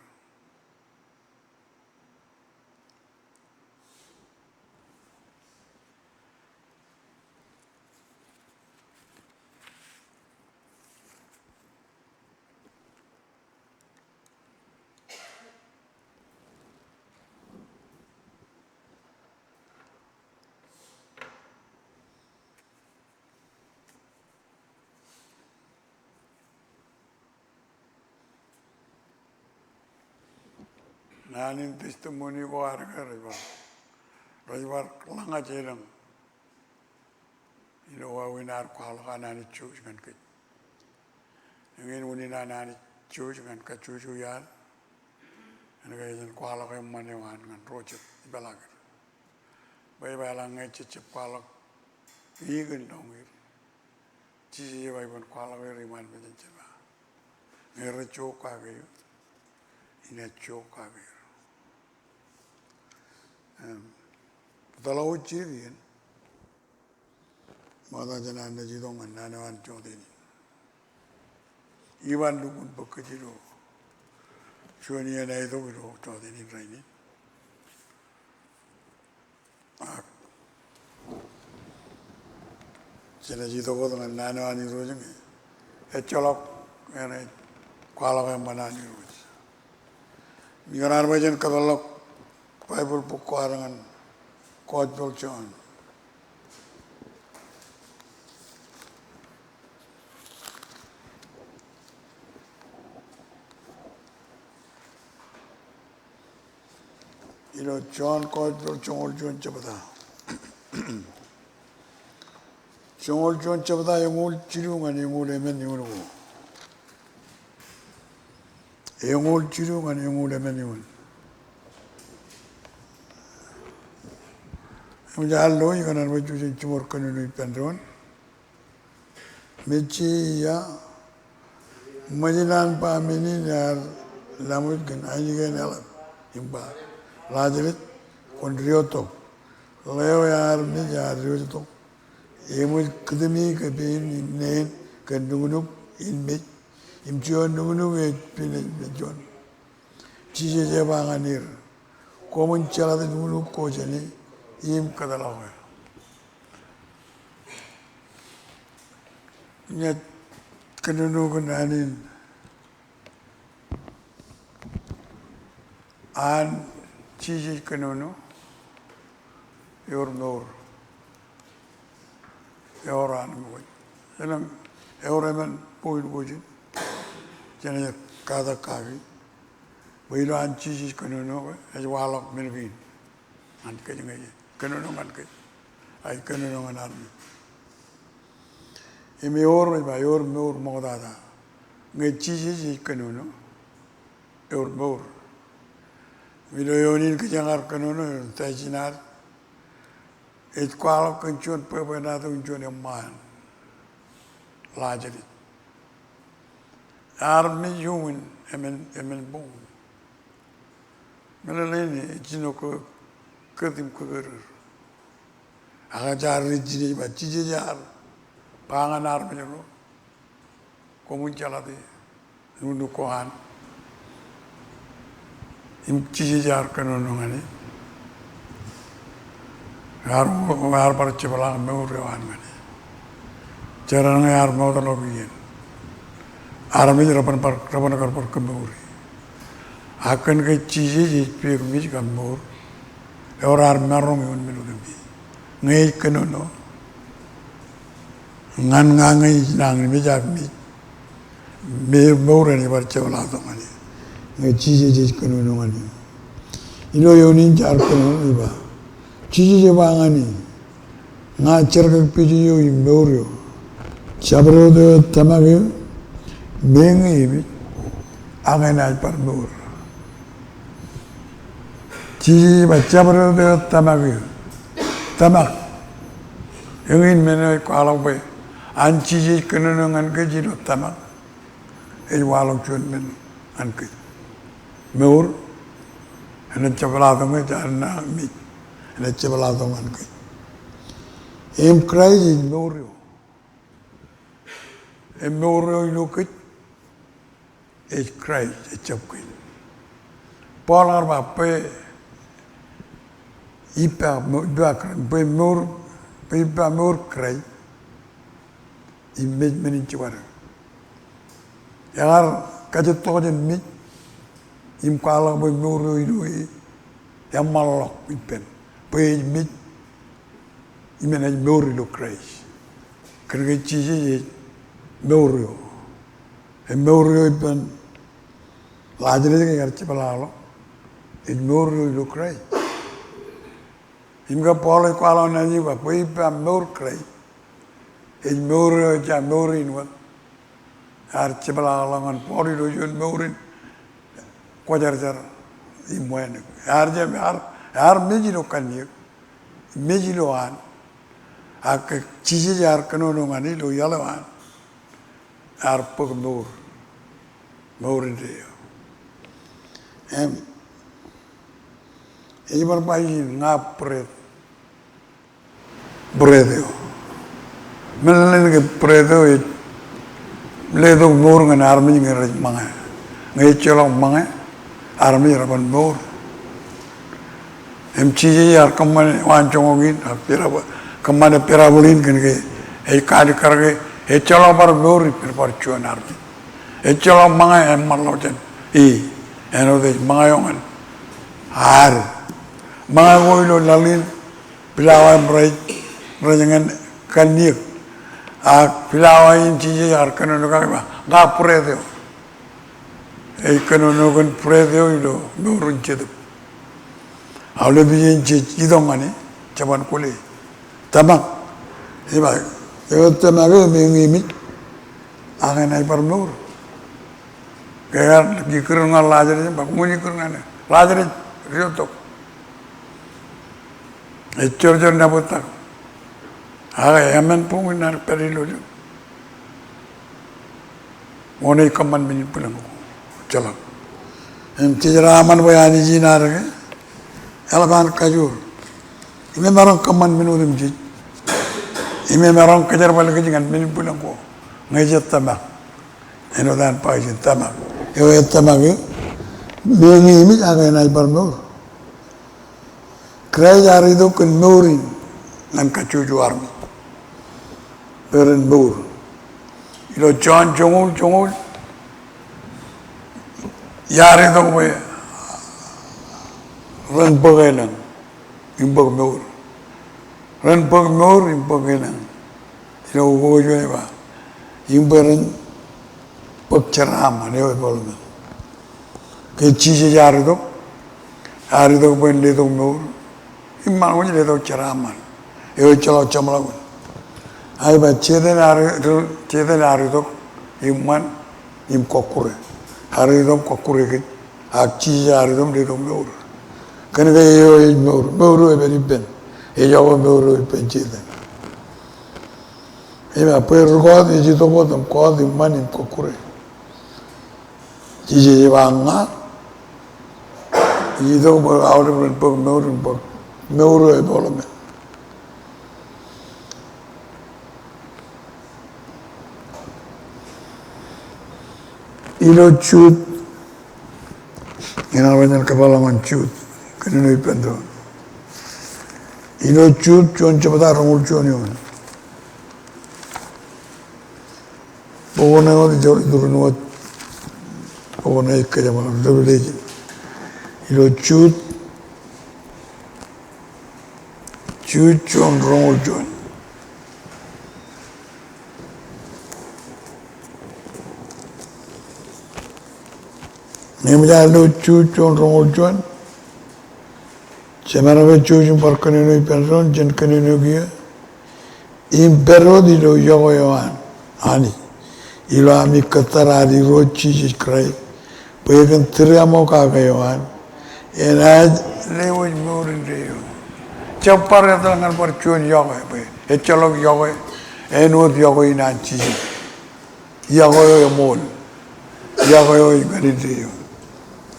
Naan in testimony ko ad ke rej bar, rej bar lañe elōñ ilo wāween ad kwaḷọk an Anij Jouj ñan kōj. Eñin unin an Anij Jouj ñan kajjojo iaad, ñan ke jen kwaḷọk eṃṃan eo an ñan ro jet ipeḷaakin. Bwe ej ba eḷaññe jejjab kwaḷọk eō kōn lọñier, Jisōs ej ba iban kwaḷọk er iṃaan mejān Jema. Ñe rej jokak eō, inaaj jokak er. Im, bōtaḷọk wōt jidik iien. Ṃokta jān an naaj itok ñan naan eo an jota in. Iban lukkuun bōk kōj ilo juon iien eo itok ilo jota in rainin. Ak jenaaj itok wōt ñan naan eo an Irooj ñe ejjeḷọk enaaj kwaḷọk eṃṃan an Irooj. Im ikōṇaan bwe jen kōtḷọk Baibōḷ bok ko ad ñan Gospel John. Ilo John Gospel joñoul juon jebta. Joñoul juon jebta eñoul jilu ñan eñoul emān eoon ko. Eñoul jilu ñan eñoul emān eoon. Eṃōj ad lo ikōṇaan bwe jujen jiṃor kōnono ippān doon. Mejje ia, ṃōjin an ba men in ear laṃōj kōn ainikien eḷap im ba, Lajaras, kwōn diwōjtok. Ḷeo ear mej ear diwōjtok. Eṃōj kūtumi ke pein im neen kōn nuknuk in mej, im juon nuknuk ej pinej mej juon. Jisōs ej ba ñan er, koṃwin jeḷā nuknuk ko jāne im kōtḷọk e. Ñe kōnono kōn naan in an Jisōs kōnono, ewōr mour. Ewōr an ṃōkaj. Elōñ, ewōr emān point ko ijin. Jenaaj katak kaki. Bwe ilo an Jisōs kōnono, ej waḷọk men kein ñan kōj ñe ej kōnono ñan kōj. Ak ej kōnono ñan armej. Im ewōr, ej ba ewōr mour ṃoktata. Ñe Jisōs ej kōnono, ewōr mour. Im ilo eoon in kōjeañ ar kōnono, ilo test in ad, ej kwaḷọk kōn juon bwebwenato in juon eṃṃaan, Lajaras. Ear mej iuṃwin emān, emān boñ. Meḷeḷein e, ej jino kō, kōt im kōkōrōr. Ak jaar ri jine ej ba, Jisōs ear ba ñan armej ro, koṃwin jeḷā nuknuk ko an. Im Jisōs ear kōnono ñan e. Ear, ear bar jepḷaak mour eo an ñan e. Jar ñe ear ṃootḷọk iien, armej reban bar, reban kar bar kōmour e. Ak kōn ke Jisōs ej peer mej kab mour, ewōr ad maroñ ioon men otemjej. Ñe ej kōnono ñan ña ñe ij nañinmej ak mej, me mour eṇ ej bar jepḷaaktok ñan e. Ñe Jisōs ej kōnono ñan e. Ilo eoon in jaar kōnono ej ba, Jisōs ej ba ñan e, ña jerkakpeje eo im mour eo. Jabdewōt eo tōmak eō, meñe emej, ak enaaj bar mour. Jisōs ej ba jabdewōt eo tōmak eō. Tōmak. Eñin men eo ej kwaḷọk bwe an Jisōs kōnono ñan kōj ilo tōmak, ej waḷọk juon men ñan kōj. Mour, enaaj jepḷaaktok ñe jaar nañinmej, enaaj jepḷaaktok ñan kōj. Im Kraist ej mour eo. Im mour eo ilo kōj ej Kraist, ejjab kōj. Paul ear ba bwe ippa mo-, ippa Kraist, bwe mour, bwe ippa mour Kraist im mej men in jibadek. Ekar kajettok jān mej im kwaḷọk bwe mour eo ilo e eṃṃanḷọk ippān. Bwe ej mej im enaaj mour ilo Kraist. Kōn ke Jisōs ej mour eo. Ej mour eo ippān Lajaras ke ekar jepḷaakḷọk. Ej mour eo ilo Kraist. Im ke Paul ej kwaḷọk nañinmej ba bwe ippa mour Kraist, ej mour eo ejja mour in wōt. Ear jepḷaakḷọk ñan Paul ilo juon mour in kwōjarjar im wānōk. Ear jab, ear, ear mej ilo kanniōk, mej ilo an. Ak ke Jisōs ear kōnono ñan e ilo iaḷ eo an, ear bōk mour, mour indeeo. Im ej bar ba ijin, ña bread, bread eo. Meḷeḷein ke bread eo ej letok mour ñan armej ñe rej ṃōñā. Ñe ejjeḷọk ṃōñā, armej reban mour. Im Jisōs ear kōṃṃane waanjoñak in, ak pira-, kōṃṃane parable in kōn ke ej kaalikkar ke ejjeḷọk bar mour ippān bar juon armej. Ejjeḷọk ṃōñā eṃṃanḷọk jān e, āinwōt ej ṃōñā eo ñan ad. Ṃōñā ko ilo laḷ in, pilawa im rej, rej ñan kanniōk. Ak pilawa in Jisōs ear kōnono kake ba, ña bread eo. Ej kōnono kōn bread eo ilo mour in Jetōb. Aolep iien jej itok ñan e, jeban kwōle, tōmak. Ej ba, eo tōmak eo, meñe emej, ak enaaj bar mour. Ke ear ikkūr ñan Lazarus, im ba, koṃwin ikkūr ñan e. Lazarus, ri tok. Ej jorjor nebōttak. Ak emān buñwinnaan pād ilo ḷọk. Wōn ej kōṃṃan men in bwilōñ ko? Ejjeḷọk. Im jej jeraaṃṃan bwe Anij in ad ke eḷap an kajoor. Im emaroñ kōṃṃan men otemjej. Im emaroñ kōjerbal kōj ñan men in bwilōñ ko. Ñe jej tōmak. Āinwōt an ba ijin, tōmak. Eo ej tōmak eo, meñe emej ak enaaj bar mour. Kraist ear itok kōn mour in ñan kajjojo armej bwe ren mour. Ilo Jon joñoul, joñoul, ear itok bwe ren bōk elōñ im bōk mour. Ren bōk mour im bōk elōñ. Ilo ukok juon ej ba, im bwe ren bōk jeraaṃṃan eo ej bōk elōñ. Ke Jisōs ear itok, ear itok bwe en letok mour, im ṃōṇōṇō in letok jeraaṃṃan eo ejjeḷọk jeṃḷọkin. Ak ej ba Setan ear, Setan ear itok im ṃan im kọkkure. Ear itok kọkkure kōj, ak Jisōs ear itok im letok mour. Kōnke eo ej mour, mour eo ej pād ippān e, ejako mour eo ej pād ippān Setan. Ej ba bwe ri kọọt ej itok wōt im kọọt im ṃan im kọkkure. Jisōs ej ba ña ij itok bwe aolep ren bōk mour im bōk mour eo ej bōk ḷōmān. Ilo Jud, inaaj bar kōpeḷḷọk ñan Jud, kōnono ippān doon. Ilo Jud, juon jebta roñoul juon eoon. Bok ṇe wōt, ijo iturun wōt. Bok ṇe ej kōjeṃḷọk, Revelation. Ilo Jud, Jud juon roñoul juon. Ñe eṃōj ad lo Jud juon roñoul juon. Jemān eo ej jouj im bar kōnono ippān doon, jen kōnono kiiō. Im pād wōt ilo iọkwe eo an Anij, ilo ami kōttar ad Irooj Jisōs Kraist, bwe kōn tūriaṃo kake eo an, enaaj lewōj mour indeeo. Jab bar etal ñan bar juon iọkwe, bwe ejjeḷọk iọkwe āinwōt iọkwe in an Jisōs. Iọkwe eo eṃool. Iọkwe eo ej ñan indeeo.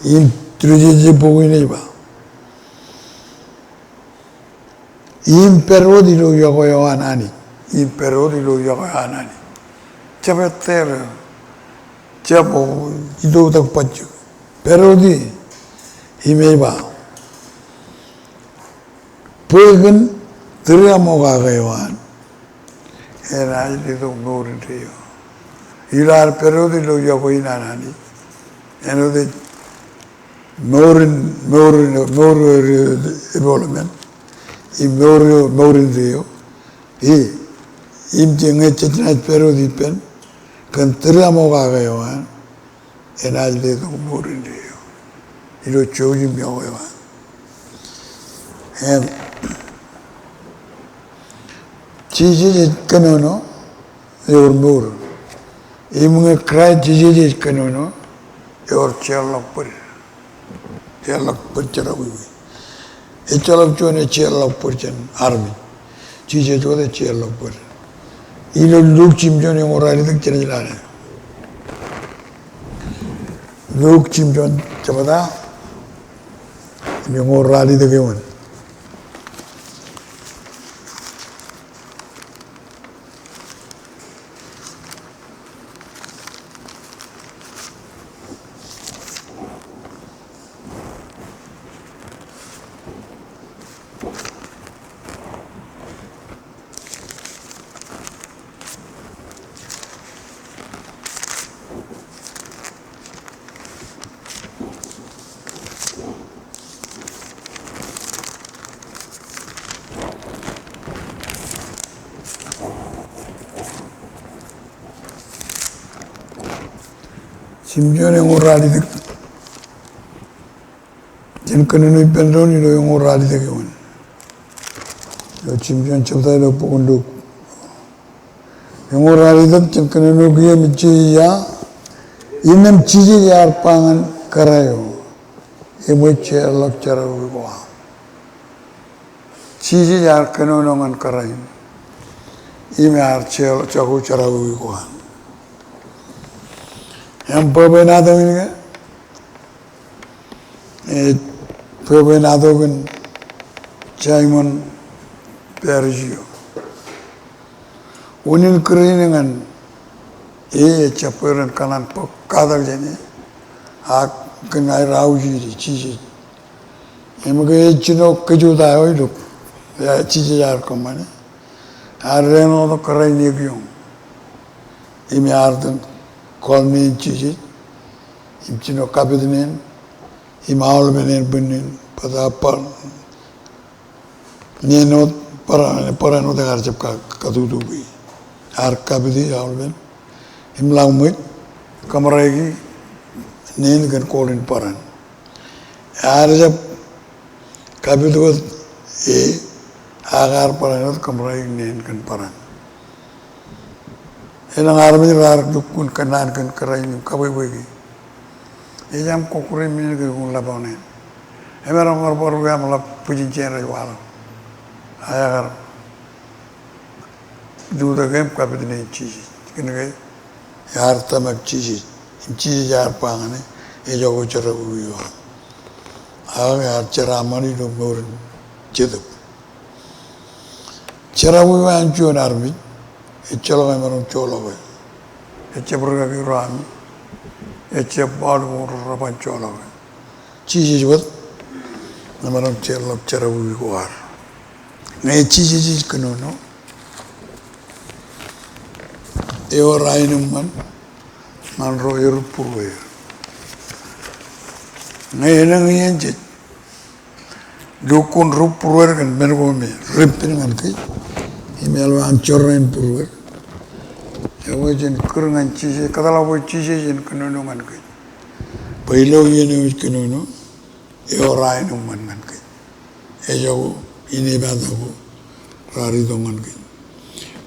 Im tiljel bok in ej ba, im pād wōt ilo iọkwe eo an Anij. Im pād wōt ilo iọkwe eo an Anij. Jab ettā, jab, o, itoitak bajjek. Pād wōt ie. Im ej ba, bwe kōn tūriaṃo kake eo an, enaaj letok mour indeeo. Ilo ad pād wōt ilo iọkwe in an Anij, āinwōt ej mour in, mour in, mour eo ej bōk ḷōmān, im mour eo, mour indeeo. Im, im jej, ñe jej naaj pād wōt ippān, kōn tūriaṃo kake eo an, enaaj letok mour indeeo. ilo jouj im yokwe eo an. Im Jisōs ej kōnono ewōr mour. Im ñe Kraist Jisōs ej kōnono, ewōr jeorḷọk bōd. Jeorḷọk bōd jerọwiwi. Ejjeḷọk juon ej jeorḷọk bōd jān armej. Jisōs wōt ej jeorḷọk bōd. Ilo Luk jimjuon eñoul ralitōk jenaaj lale. Luk jimjuon jebta eñoul ralitōk eoon. Jimjuon eñoul ralitōk. Jen kōnono ippān doon ilo eñoul ralitōk eoon. Ilo jimjuon jebta ilo bok in Luk. Eñoul ralitōk, jen kōnono kiiō im ej ba, innām Jisōs ear ba ñan kōrā eo, eṃōj jeorḷọk jerọwiwi ko aṃ. Jisōs ear kōnono ñan kōrā in im ear jako jerọwiwi ko an. Im bwebwenato in ke, ej bwebwenato kōn Saimon Parisi eo. Unin kūr in ñan e ejjab bwe ren kōṇaan bōk katak jān e, ak kōn aer aujidi Jisōs. Im ke ej jino kōjota eo ilo, e, Jisōs ear kōṃṃane. Ear deñḷọk kōrā in ekioñ. Im ear itōn kọọl neen Jisōs. Im jino kapit neen. Im aolepen ānbwinneen. Bōtab bar neen wōt, bar, barāinwōt ekar jab ka, katutu bwe ear kapiti aolepen. Im ḷak ṃōj, kōṃraiki neen kōn kọọl in barāin. Ear jab kapit wōt e, ak ear barāinwōt kōṃraik neen kōn barāin. Elōñ armej raar lukkuun kōnnaan kōn kōrā in im kabwebweiki. Ej aṃ kọkkure men kōn ḷapḷọk neen. Emaroñ kar bar wōt aṃ ḷap bwijin jān rej waḷọk. Ak ear lutōk im kapit neen Jisōs. Kōnke ear tōmak Jisōs. Im Jisōs ear ba ñan e, ejako jerọwiwi ko aṃ. Ak ear jeraaṃṃan ilo mour in Jetōb. Jerọwiwi an juon armej, ejjeḷọk emaroñ joḷọk e. Ejjab rikaki ro ami, ejjab aolep ro reban joḷọk e. Jisōs wōt emaroñ jeorḷọk jerọwiwi ko ad. Ñe Jisōs ej kōnono, ewōr aenōṃṃan ñan ro erūpbūrueir. Ñe elōñ iien jej lukkuun rūpbūruer kōn men ko me rej pen ñan kōj, im eḷap an jorrāān būruer. Ekwe jen kūr ñan Jisōs, kōtḷọk bwe Jisōs en kōnono ñan kōj. Bwe ilo iien eo ej kōnono, ewōr aenōṃṃan ñan kōj. Ejako inepata ko raar itok ñan kōj.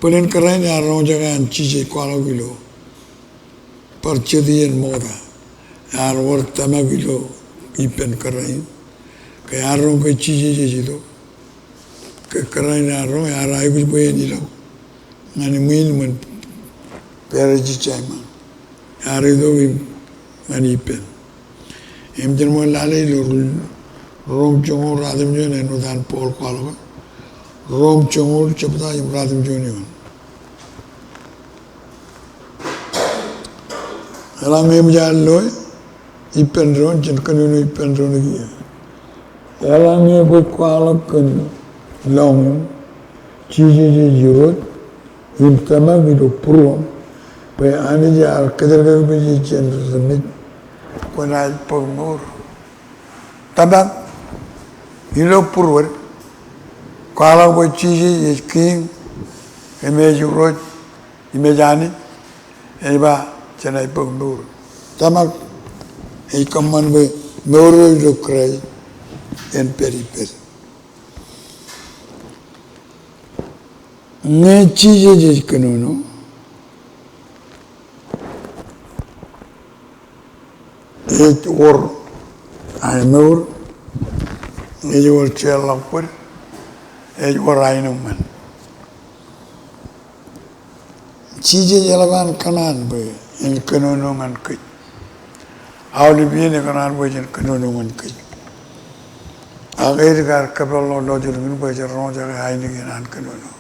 Bōlen kōrā in ear roñjake an Jisōs kwaḷọk ilo bar jet iien ṃokta. Ear wōr tōmak ilo ippān kōrā in. Ke ear roñ ke Jisōs ej itok. Ke kōrā in ear roñ, ear aikuj bwe en ilọk ñan ṃwiin ṃōn Parisi Saimon. Ear itok im ñan ippān. Im jen ṃōk lale ilo Rom joñoul ruatimjuon āinwōt an Paul kwaḷọk e. Rom joñoul jebta im ruatimjuon eoon. Eḷaññe eṃōj ad loe ippān doon, jen kōnono ippān doon kiiō. Eḷaññe kwōj kwaḷọk kōn lọñiōṃ Jisōs ej Irooj im tōmak ilo būruōṃ bwe Anij ear kōjeraṃṃan bwe jen ri-mej, kwōnaaj bōk mour. Tōmak ilo būruod, kwaḷọk bwe Jisōs ej Kiiñ im ej Irooj im ej Anij, ej ba jenaaj bōk mour. Tōmak ej kōṃṃan bwe mour eo ilo Kraist en pād ippād. Ñe Jisōs ej kōnono, ej wōr aenōṃṃan, ej wōr jeorḷọk bōd, ej wōr aenōṃṃan. Jisōs eḷap an kōṇaan bwe en kōnono ñan kōj. Aolep iien ekōṇaan bwe jen kōnono ñan kōj. Ak edik ad kōpeḷḷọk lọjilñin bwe jen roñjake ainikien an kōnono.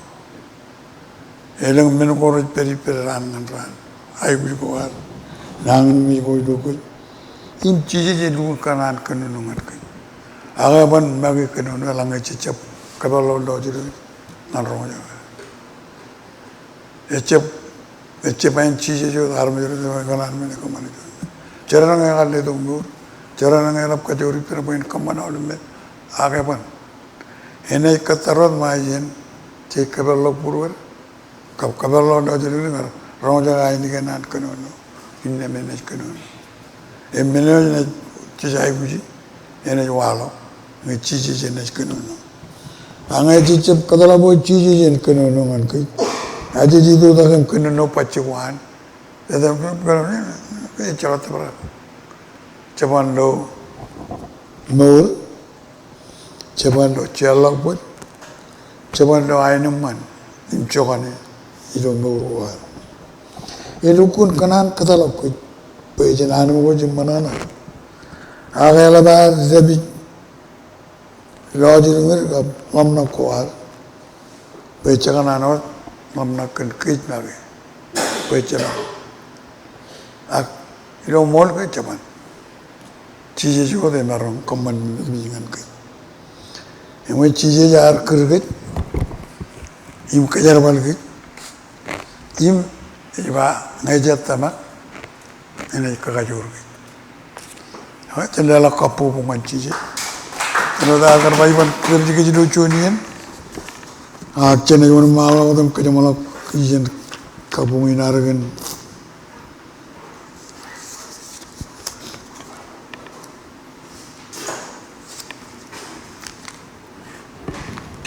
Elōñ men ko rej pād ippād raan ñan raan. Aikuj ko ad, nañinmej ko ilo kōj. Im Jisōs elukkuun kōṇaan kōnono ñan kōj. Ak eban make kōnono eḷaññe jej jab kōpeḷḷọk lọjilñin ñan roñjake. Ejjab, ejjab āin Jisōs wōt armej rej kōṇaan men kōṃṃane juon. Jeraaṃṃan ñe ekar letok mour, jeraaṃṃan ñe eḷap kajoor ippān bwe en kōṃṃan aolep men, ak eban. Enaaj kōttar wōt ṃae iien jej kōpeḷḷọk būruod, kab kōpeḷḷọk lọjilñin im roñjake ainikien an kōnono, innām enaaj kōnono. Im men eo enaaj jej aikuji, enaaj waḷọk, ñe Jisōs enaaj kōnono. Ak ñe jej jab kōtḷọk bwe Jisōs en kōnono ñan kōj, ak jej itoitak im kōnono bajjek waan, ejjab kōnono, ejjab kōnono, jeban ilo mour, jeban ilo jeorḷọk bōd, jeban ilo aenōṃṃan im jokane ilo mour ko ad. Elukkuun kōṇaan kōtḷọk kōj bwe jen anemkwōj im ṃōṇōṇō. Ak eḷap ad dāpij lọjilñin kab ḷōmṇak ko ad bwe jekōṇaan wōt ḷōmṇak kōn kōj make bwe jeḷak. Ak ilo ṃool ke jeban. Jisōs wōt emaroñ kōṃṃan men eo ñan kōj. Im ñe Jisōs ear kūr kōj im kōjerbal kōj im ej ba ñe jej tōmak enaaj kakajoor kōj. Ak jen leḷọk kabbokbok ñan Jisōs. Āinwōt ear kar ba iban kūr kōj ilo juon iien. Ak jenaaj wōnṃaanḷọk wōt im kōjeṃḷọk ijeṇ kabuñ in ad kōn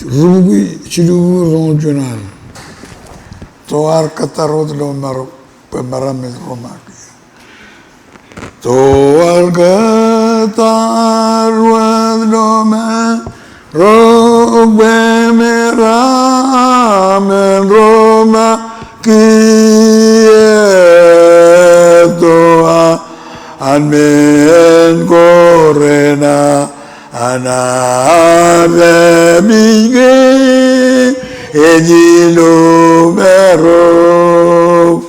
Rubukwi jilu roñoul juon an. To ear kōttar wōt ilo marok bwe meram ej romaak. To ear kōttar wōt ilo marok bwe meram ej romaak. Kiiō to an men ko renana an dāpij ke ej ilo marok.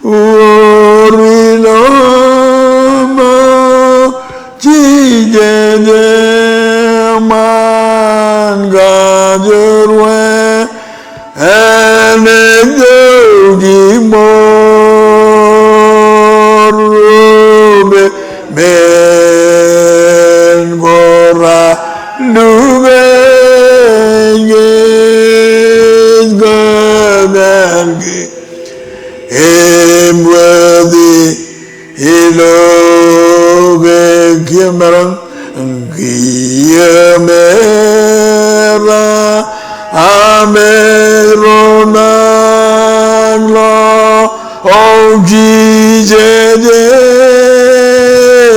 Wōr ilo ṃōk Jisōs eṃṃan kajoor wōt. Enaaj jouj im mour ro bwe men ko raar lukkuun kōkāāl kōj im wōt ilo ke kiiō meram, kiiō meram ej romaak ḷọk, O Jisōs,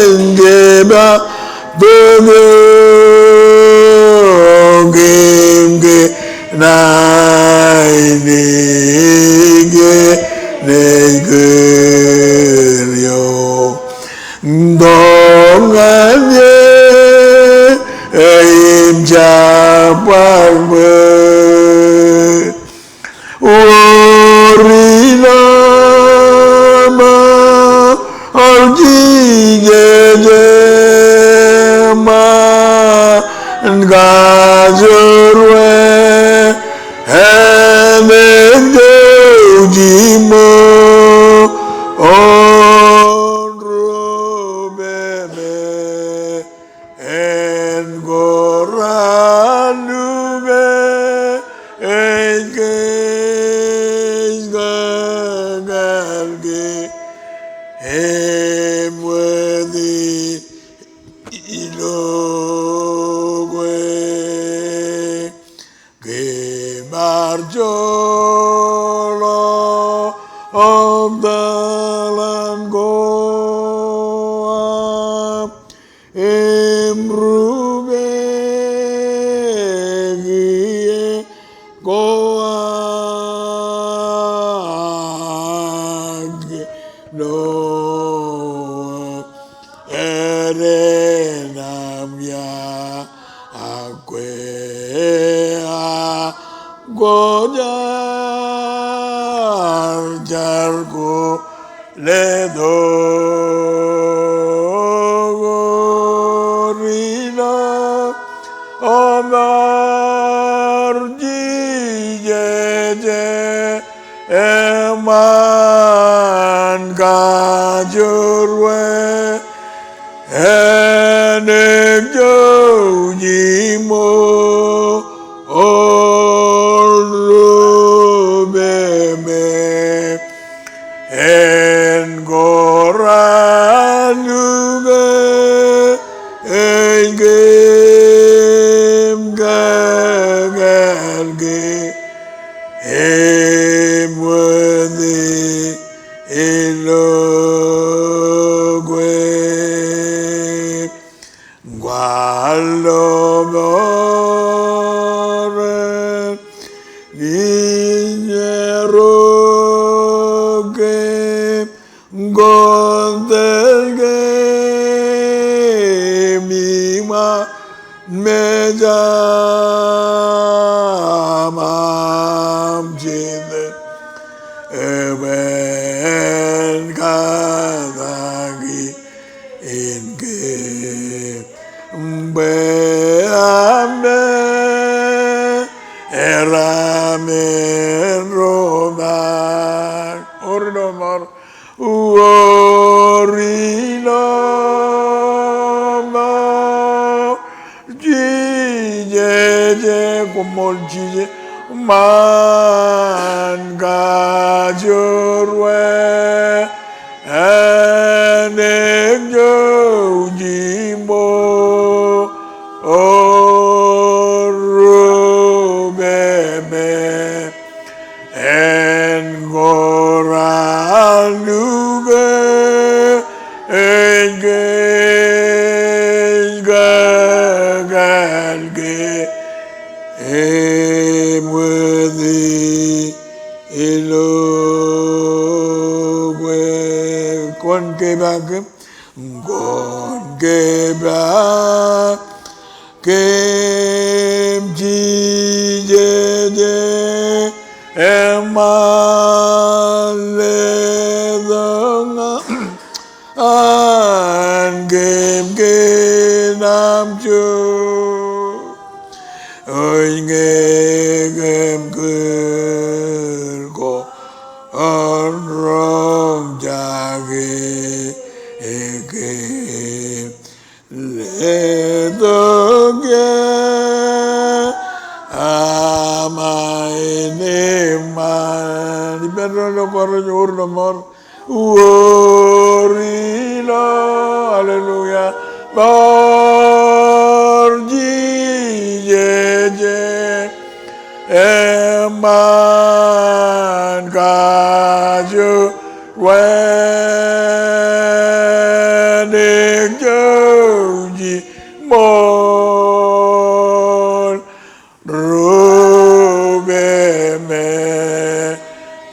en kōpeḷḷọk eok im kōṇaan enaaj kūr eok. Tok ñan eō im jab bar bōd. Wōr ilo ṃōk Jisōs eṃṃan kajoor wōt. Enaaj jouj im mour ro bwe men ko raar lukkuun kōkāāl kōj im wōt rupe kiiō ko aō Noa, etan aṃ iọkwe, ak kwōjarjar ko letok ilo ṃoor jijeje eṃṃan kajoor we, en ekjouj ṃool rupemeik, en kōrā lukkuun ej kōm kakāāl ke, eṃṃan ilo kwe. Kwaar lo ṃoor kijerok kōm, kōttar kōm iṃaan mejāṃ aṃ, Jetōb, eban kōttar kōm in kōm bwe aṃ meram en roñjake. Wōr ilo ṃoor, wōr ilo ṃoor jijeje, koṃṃool Jisōs, eṃṃan kajoor we, en ekjouj ṃool rupemeik, en kōrā lukkuun ej kōm kakāāl ke, eṃṃan ilo kwe. Kwōn kōpeak kōm, kwōn kōpeak kōm Jijeje, eṃṃan letok ñan kōm kōn aṃ joor, ej ñe kōm kūr ko roñjake, kōm letok iaan aṃ eṃṃan. Ippān doon ilo chorus, wōr ilo ṃoor, wōr ilo, hallelujah, ṃoor jijeje, eṃṃan kajoor we, en ekjouj ṃool rupemeik,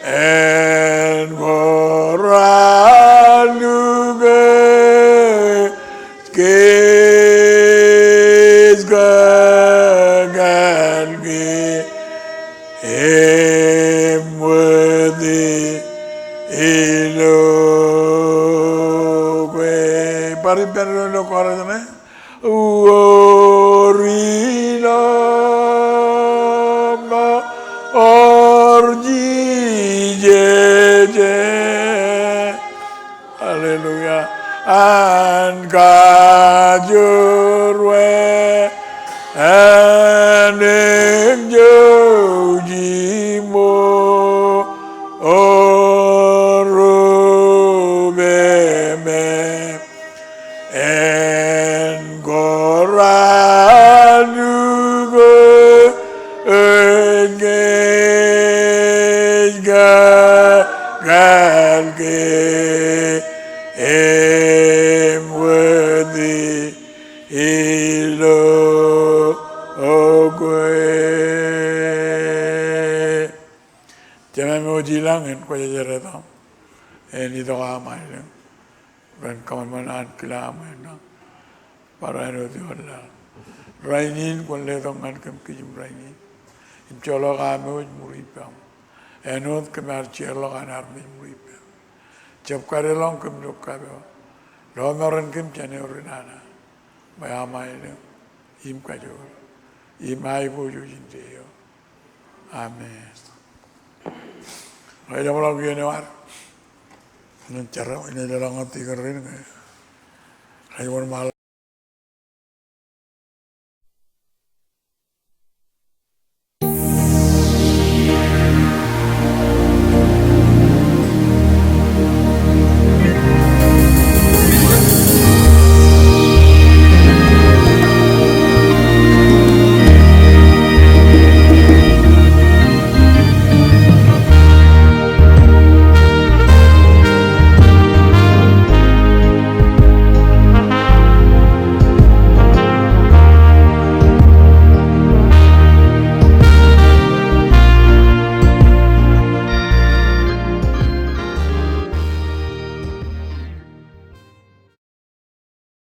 en kōrā lukkuun kōm kakāāl ke, eṃṃan ilo kwe. Bar ippān doon ilo chorus ṇe. Wōr ilo ṃoor jijeje, hallelujah, an kajoor we, en ekjouj ṃool rupemeik, en kōrā lukkuun kōm kakāāl ke, eṃṃan ilo kwe. Jemem eo ej ilañ, en kwōjarjar etaṃ. En itok aṃ aelōñ. Ren kōṃanṃan ankilaan aṃ ṇe. Barāinwōt ioon laḷ. Rainin kwōn letok ñan kōm kijem rainin im joḷọk am eo ej ṃuri ippaṃ. Āinwōt kōm ar jeorḷọk an armej ṃuri ippaṃ. Jab kadeḷọñ kōm ilo kapo. Lọmọọren kōm jān eo ri nana. Bwe aṃ aelōñ im kajoor im aiboojoj indeeo. Amen. Ij jeṃḷọk iien eo ad ñan jar, ij leḷọk ñan tikōn rein ke rej wōnṃaanḷọk.